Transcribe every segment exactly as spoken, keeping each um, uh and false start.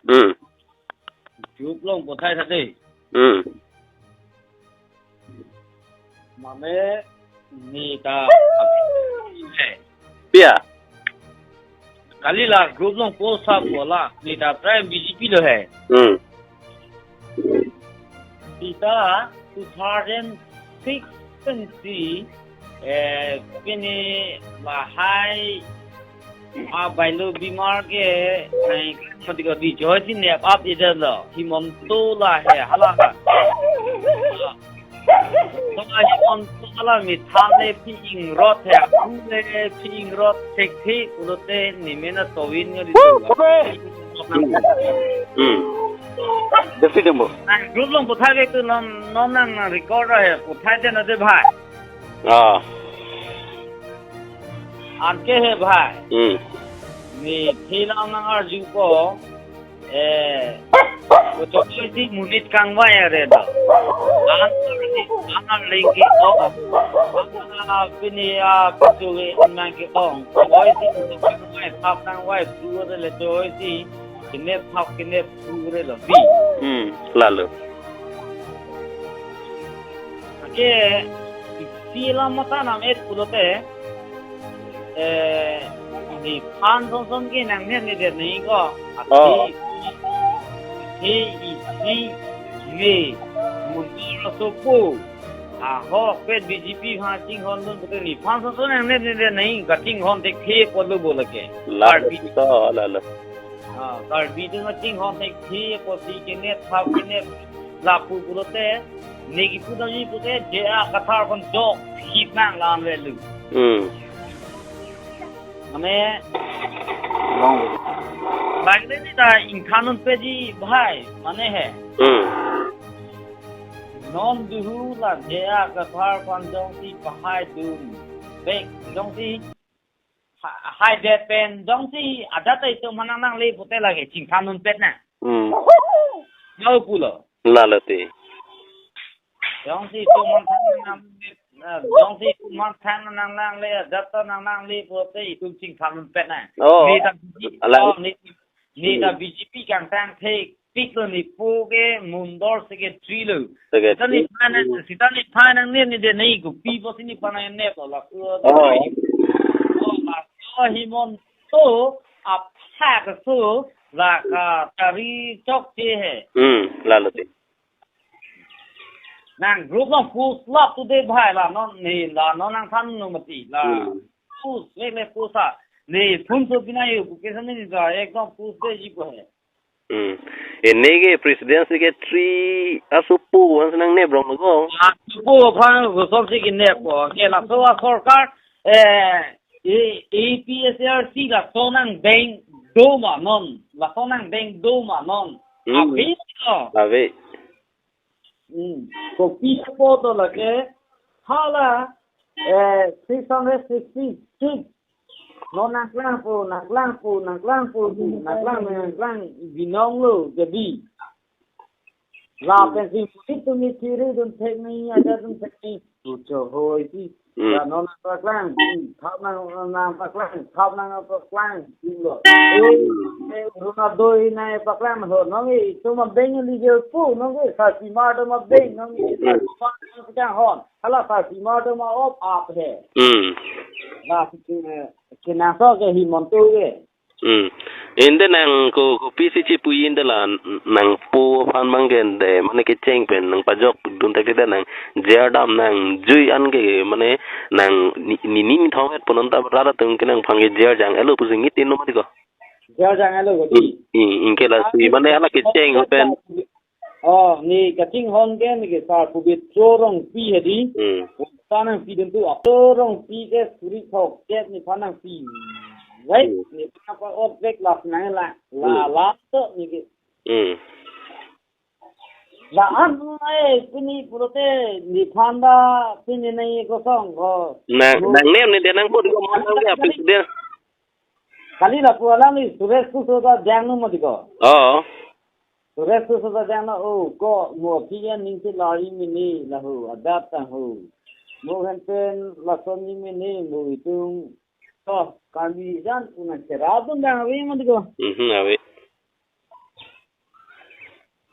Hmm. Group along puthai tha dei. Hmm. Mane neta pia. Kali la group along post sa bola neta Prime B J P lo he. Hmm. Sita two thousand six pensi, eh, pini lahai abailo bimar ke, eh, matiko di joy si nep ap ida lo. Himanta la he, hala ha. Tong ahi on tala mi thale pi ingrot he, aku le pi ingrot thek thek pulote ni mena towin ngali tu. Hmm. Desi dembo. Nang group along puthai ke tu non, non nang nang record he, puthai den ade bhai. Ah. Anke he bhai. Hmm. Ni thila nang arju ko. Eh, kuchok si monit kangvai are do. An, an lengki o. An pini a kuchok nang ke ong. Oi si monit kangvai, thap nangvai, phu are le choi si. Kine thap kine phu are lo bi. Hmm, lalo. Ke, isi alam mata nam et pulote, eh, nephan sonson ke nangnep nedet nangji ko. Oh. He isi me mundur sopo. Ahokpet B J P aphan chinghon dun pulote nephan sonson nangnep nedet nangji, kachinghon thekthe apotlo bo lake. Lalo. Karbi. To, lalo. Ah, Karbi atum chinghon thekthe apotsi kine thap kine lapu pulote, ne kipu damji pulote, J I Kathar aphan jok hit nang lan velu. Hmm. Mane, long. Bang le neta ingthan un peji bhai, mane he. Hmm. Non duhu la J I Kathar aphan jongsi pahai dun. Bek jongsi ha-, haidet pen jongsi adat atum aphan nang nangle pulote lake chingthan un pet na. Hmm. Mau pulo. Lalo te. Jongsi itum aphan nang, eh, jongsi itum aphan nang nangle, adat ta nang nangle pulote itum chingthan un pet na. Oh. Neta B J P, alang. Oh, ne, neta Hmm. B J P kangtang thek. Pik lo, nepo ke mundur secretary lo. Secretary. Sita nephan, hmm, sita nephan nangnep nedet nangji, kopi pusi nephan nangnep lo, laso. Oh. Oh, laso Himanta aphan ke so, la kachari chokche he. Hmm, lalo te. Nang group along post lap tu de bhai, la non ne, la non nangthan non mati, la. Hmm. Post, le le post a. Ne phone so bina yo, ke sa ne ja, ekdom post deji ko he. Hmm. Ene ke president secretary asopo aphan si nangnep rong lo ko. Asopo aphan kosonsi kenep ko. Ke laso asorkar, eh, A P H L C laso nangdeng do ma non. Laso nangdeng do ma non. Hmm. Ave lo. Ave. Hmm. Kopi apo do lake hala, eh, six hundred sixty-six. Non nangklangpo, nangklangpo, nangklangpo, nangklang, nangklang, binong lo, jadi. La Hmm. pensi monit atum ni thiri dun thek nangji, adat dun thek nangji, tu chehoi si. Hmm. La non nangklang, hmm, thap nang, nangpaklang, thap nangpaklang, si lo. Eh, eh, Ronaldo inai paklang ho, nonke, itum abeng Liverpool, nonke, sarpimar atum abeng, nonke, Hmm. sarpimar atum kachinghon. Hala sarpimar atum ma op ap he. Hmm. La, eh, kenangsot ke Himanta ke. Hmm. Ante nang ko, kopisi chipuji ante la nangpo aphan abang ke ante, mane kecheng pen nangpajok dun thekthedet nang J R dam nangjui an ke, mane nang ni, ni, ni thong et punon ta rat atum ke nangphan ke J R jang-et lo pusi ngitin lo mati ko. J R jang-et lo ko di. Hmm, hmm, anke lasi mane hala kecheng pen. Oh, ne kachinghon ke ne ke sar Pabitra Rongpi he di. Hmm. Sa nangpi dun tu, Pabitra Rongpi ke suri thok ket nephan nangpi. Right? Hmm. Nephan nangpa-ot vek la nang la. La, hmm, la to ne ke. Hmm. La-an ai pini pulote nephan ta pini nai kosong ko. Nang, oh, nangnep nedet nangpo di ko, mo nang ke apis dia. Kali lapu alangli Suresh Tisso ta jang nu mati ko. Oh. Suresh Tisso ta jang na, oh, ko mo P N ning si lari mini lahu adat ta ho. Mo hen pen lason ni mini mo itum. To, kami jan una chera dun dang ave mati ko. Mhm, ave.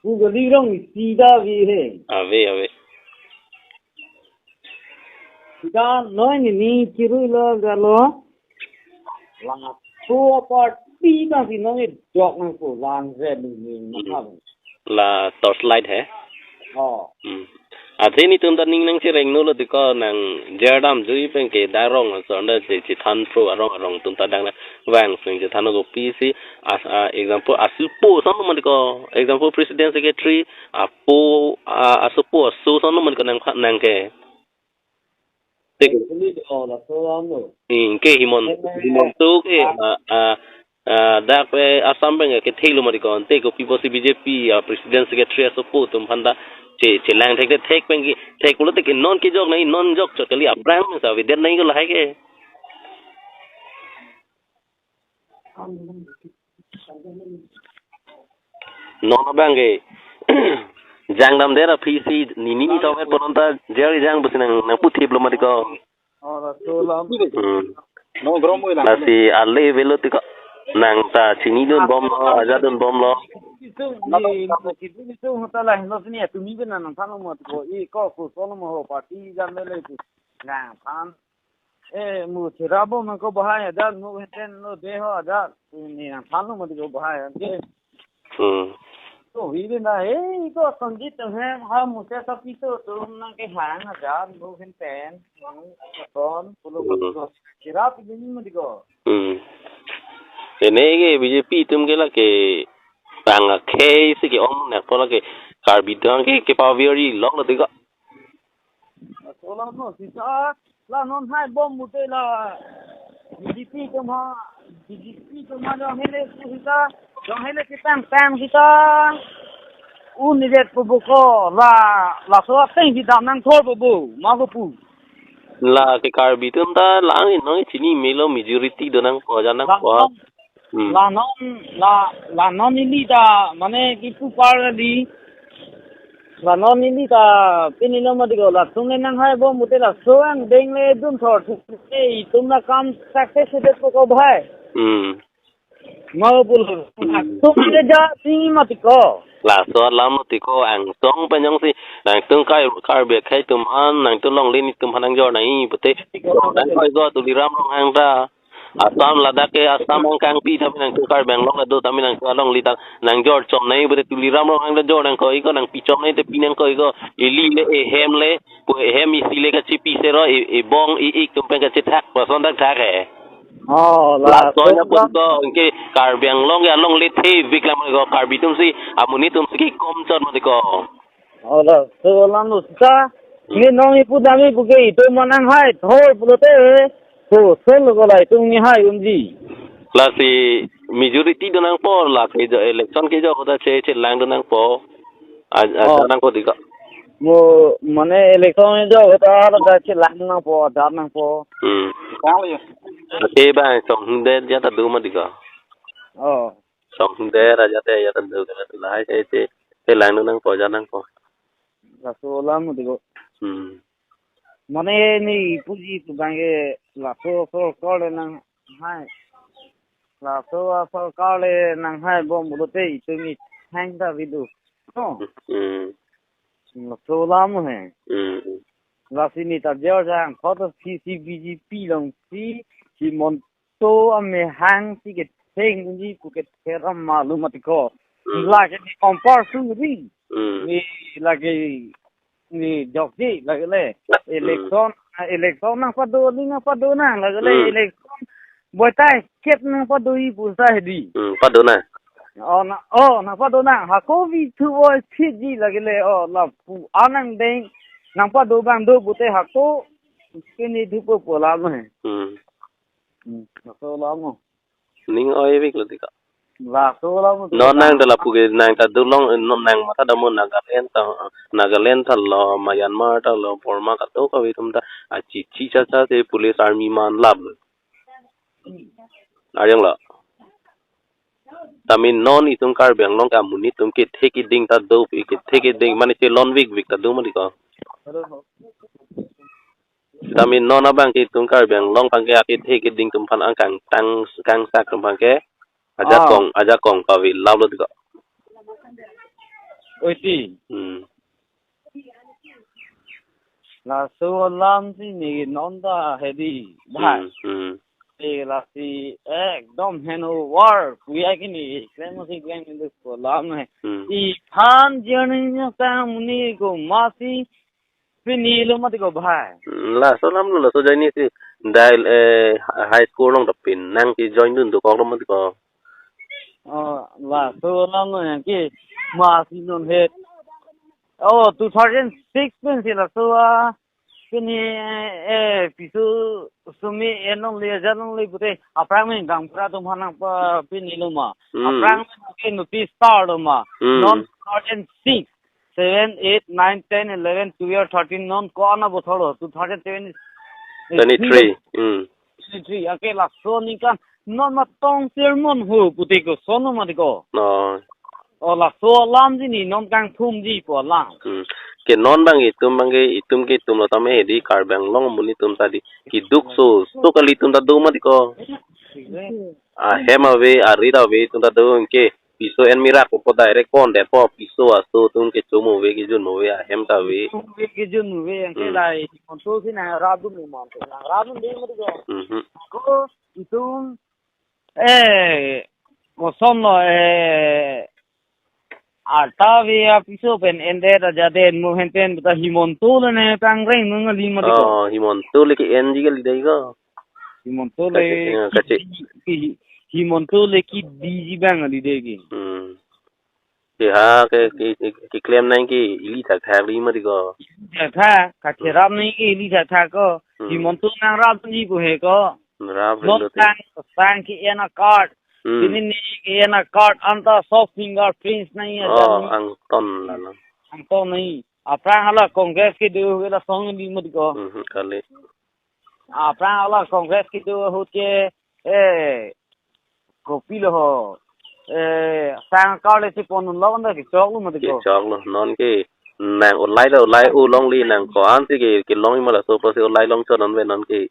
Pu gali rong isi ta ave he. Ave, ave. Sita noi nini chirui lo galo. Laso aparty ta si noi jok nangpo lang ze nini Hmm. maha. La torchlight he. Oh. Hmm. Athe netum ta ning nangchereng no lo tiko nang jerdam jui pen ke darong so anda che chethan pro arong arong tum ta dang na vang sing chethan ko pisi as a example asupo son lo mati ko example president secretary apo a asupo aso son lo mati ko nang pha- nang ke. Tik. Actually, oh, laso lam lo. Hmm, ke Himon, Himon to ke, ah, ah, ah, dak pe Assam pen ke thek lo mati ko, ante kopi pusi B J P, ah, President Secretary asopo atum aphan ta che, chelang thek thek pen ke, thek pulote ke non kejok nangji, non jokchot kali aphrang sa avedet nangji ko lahai ke. Non abang ke jangdam der aphi si nini ni tawet ponon ta jer jang pusi nang nang puthip lo mati ko. Oh, laso lam. Hmm. No grom mo lang. Lasi ale velo tiko nang ta chinidun bom lo, ajatdun bom lo. Isu ni, isu ni, isu hotel lah, no sini ya, tumi bena nang thano mo tiko, i ko ko solo mo ho party jam le le tu. Nang than. Eh, mu chirabo man ko bahai adat, mu heten lo deho adat. Ni nang than lo mo tiko bahai adat. Hmm. To hi de na, eh, ko Sanjit Tongham, ha mu se sa piso, to nang ke hang adat, mu heten. Nang katon, pulo Hmm. katon. Chirap ini mo tiko. Hmm. Ene ke B J P atum ke lake tang akhei si ke-ong nangpo lake Karbi atum ke kepavir-i lok lo tiko. Sola no sita la non hai bom mute la B J P atum ha, B J P atum ha jong hele sita, jong hele sitang tang sita. Un ni jet pubu ko la, laso ateng si dam nangthor pubu, ma ko pu. Lake Karbi atum ta lang in nong chini melo majority do nangpo ja nangpo. Bang Hmm. La non, la, la non neli ta, mane kipu par di. La non neli ta, pini lo mati ko, la sung nang hai bom mute laso angdeng le dun thor thu. Eh, itum la kam success det ko bahai. Hmm. Mau pul. Hmm. Tum le ja si mati ko. Laso alam mati ko angsong pen jongsi nangtum Kar-, Karbi akhei atum an, nangtum longle nitum aphan nangjor nangji pute. Nang koi go Tuliram Ronghang ta. Assam ladak ke Assam angkang pi tame nangtum Karbi Anglong ta do tame nangtum alongle ta nangjor chom nangji pute Tuliram Ronghang ta jor nangkok-i ko nangpi chom nangji te pi nangkok-i ko ili le ehem le pu ehem isi le kachipi sero e, ebong e-ik atum pen kachethak lason thakthak he. Oh, la Lason so na pun ko anke Karbi Anglong ke alongle thevek lang ko Karbi atum si amonit atum si kekom chot mati ko. Oh, laso alam lo sita. Hmm. Ni nong ipu dami puke itum manang hai thor pulote. Ho, sol lo ko la itum ni hai umji. Lasi majority do nangpo lake jo election kejok ta che chelang do nangpo. A, a, Oh. Nangpo tiko. Mo, mane election kejok ta la ta chelang nangpo, dar nangpo. Hmm. Kang le. Ate ba song hunde ja ta do mati ko. Oh. Song hunde ra ja te ja ta do ka la hai che che chelang do nangpo ja nangpo. Laso alam tiko. Hmm. Mane ni puji tu bang ke laso so kor le nang hai. Laso so kor le nang hai bom pulote itum ni hang ta vidu. No. Hmm. Laso alam he. Hmm. Lasi ni ta jor jang khot si si B J P along si si mon to amehang si ketheng unji pu kethe ram malum mati ko. Hmm. Lake ni kompar suri. Hmm. Ni lake ni jokji lake le. Hmm. Election, ah, election nangpado ni nangpado nang lake le Hmm. election. Boitai ket nangpado-i pu sa hedi. Hmm, pado nang. Oh, na, oh, nangpado nang. Hako vi thu oi phit ji lake le. Oh, lapu anang deng. Nangpado bang do pute hako. Kini dhupo pu alam he. Hmm. Hmm, laso alam mo. Ning oi vek lo tiko. Laso alam mo. Non nang ta lapu ke nang ta dolong, non nang matha dam mo Nagaland ta, Nagaland ta lo, Myanmar ta lo, Burma kadokave atum ta achichi chacha te police army man lap lo. Arjang lo. Tame non itum Karbi Anglong ke amonit atum kethe keding ta do, kethe keding mane chelon vekvek ta do mati ko. Tame non abang ke itum Karbi Anglong abang ke akethe keding atum aphan angkang tang kangsak atum abang ke ajakong, Ah. ajakong pavi lap lo tiko. Oiti. Hmm. Laso alam si ne non ta hedi, bhai. Hmm, hmm. Te lasi ekdom handover puya ke ne klem si klem indu ko alam he. Hmm. Iphan journey ne ta muni ko masi pini lo mati ko, bhai. Hmm, laso alam lo, laso journey si dai, eh, high school along dopin nangke join dun dokok lo mati ko. Oh, laso alam lo yang ke masi non he. Oh, two thousand six pen si laso a pini, eh, piso sumi enlongle, ajanlongle pute aphrang me gaonbura atum aphan nangpa pini lo ma. Hmm. Aphrang me ke notice star lo ma. Hmm. Non two thousand six, seven, eight, nine, ten, eleven, twelve, thirteen, non ko-an abothor lo, two thousand seven, eh, twenty-three. Hmm. Twenty-three. Anke laso aningkan non ma tong sermon ho pute koson lo mati ko. Oh. Oh, laso alam si ne non kangthumji pu alam. Hmm. Ke non bang itum bang ke itum ke itum lo tame hedi Karbi Anglong amonit atum ta di keduk so so kali atum ta do mati ko. Ahem ave, arit ave atum ta do ke piso en mirak ko direct pon det po piso aso atum ke chomo ave, kejun mo ave, ahem ta ave. Chomo ave, kejun mo ave, yang ke Hmm. Dai Himanta si nangrap dun mo, nangrap dun de mati ko. Mhm. Ko itum, eh, koson lo, eh, arta ave apiso pen endet ajaden mo henten ta Himanta le ne pangreng nung ali mati ko. Oh, Himanta le ke-enji kali dei ko. Himanta le Kache-, eh, kache. Hi-, Himanta le kediji bang ali dei ke. Hmm. Ke ha ke, ke, ke, keklem nang ke ili thakthak li mati ko. Thakthak, kacherap nang ke ili thakthak ko. Hmm. Himanta nangrap dunji pu he ko. Rap Non ring lo te. Sang, sang ke-en a-card. Hmm. Pini ne ke-en a-card anta soft fingerprints nang ya Oh, jan. Angton la no. Angton nang. Aphrang hala Congress kedo ke lason li mati ko. Hmm, kali. Aphrang hala Congress kedo ahut ke, eh, kopilo ho. Eh, sang a-card le si pon lo anta kechok lo mati ko. Kechok lo, non ke nang olai lo, olai u longle nang ko-an si ke, kelong ma laso pusi olai long chot non ave non ke.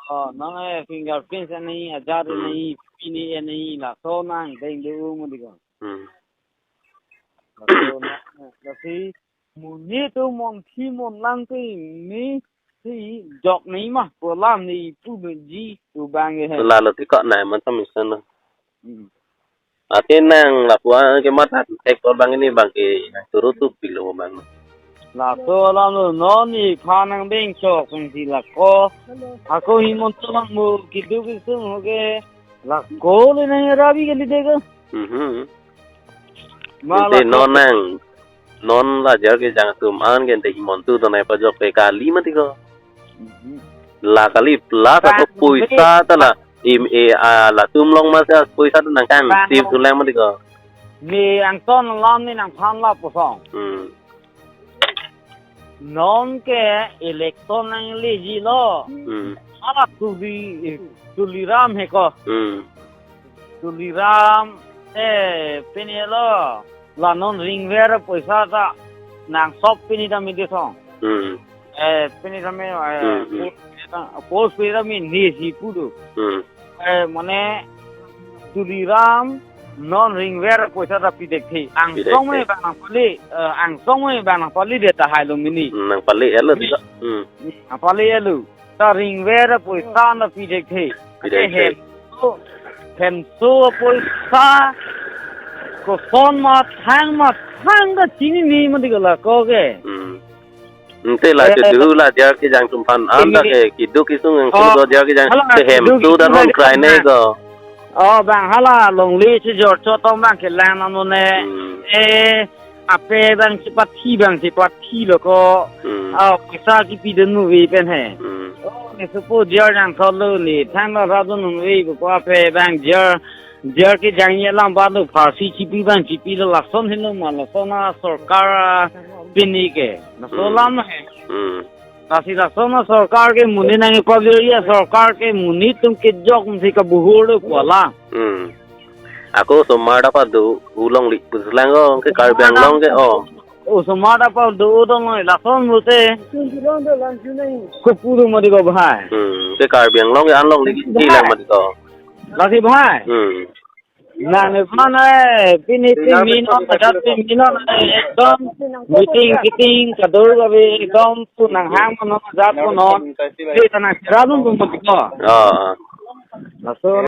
Oh, non, eh, fingerprints nang, Aadhaar Hmm. nang, pini nang, laso nang deng do mati ko. Hmm. Laso nang, lasi monit atum mon thi mon lang te ne si jok nang ma pu alam ne pu ji pu bang he. Lalo ti ko nai man tam isan na. Hmm. Ate nang lapu-an ke mata actor bang ini bang ke nang turu tu pilo bang. Laso alam lo non iphan nang beng chok sing si lako. Ako Himanta lang mo keduk kesung ho ke lako le nang rabi kali dei ko. Mhm. Ma Ante lako. Non nang, non la J R Kejang atum an ke ante Himanta donai pajok pe kali mati ko. Mhm. La kali plus ako Bang, poisa ta la im e a latum long ma sa poisa ta nang kang Bang. Sip tulang mati ko. Ne angton alam ne nangphan lapuson. Hmm. Non ke election nangleji lo. Hmm. Hala Tuli, Tuliram he ko. Hmm. Tuliram, eh, pini lo. La non ringver poisa ta nang sop pini ta midi song. Hmm. Eh, pini ta me, eh, Hmm, hmm. Post pini ta, post pini ta me ne si pu do. Hmm. Eh, mane Tuliram non ringver poisa ta pidet the. Pidet Angsong me the. Bang nangpali, eh, angsong me bang nangpali det tahai lo mini. Hmm, nangpali elo Ni. Dika. Hmm. Nangpali elo. Ta ringver poisa ta pidet the. Pidet the. Hem so, hem so poisa koson ma thang ma thang ta chinine mati ko lako ke. Hmm. Ante la Eh, chudu la J R Kejang atum aphan anta eh, ke keduk kesung yang oh, sulu J R Kejang hala te hem keduk tu dan kesung ron krai ne ko. Oh, bang hala longle si jor chot tong bang kelang nang ne. Hmm. Eh, ape bang chepathi bang chepathi lo ko. Hmm. Oh, poisa kepi dunde pen he. Hmm. Oh, ne suppose J R nangthot lo ne thang lo ra dunde ko ape bang J R J R Kejang alam ba do pharsi chepi bang chepi lo lason helo ma lason a-sorkar, ah, pini ke. Lason Hmm. alam he. Hmm. Lasi lason a-sorkar ke monit nang ipavir ya sorkar ke monit atum kejok si kabuhur lo pu alam. Hmm. Ako osomar ta pado-o longle pusi lang ko ke Karbi Anglong ke oh. Osomar ta pado-o longle lason mute. Kopu do mati ko bhai. Hmm. Ke Karbi Anglong ke an longle ke lang mati ko. Lasi bhai. Hmm. Nang ne mana eh, pini pini non, ajat pini non eh, ekdom meeting kiting kado gabe ekdom pu nang hang non, ajat pu non. Kita nang seralu bung mati ko. Ah, ah. Laso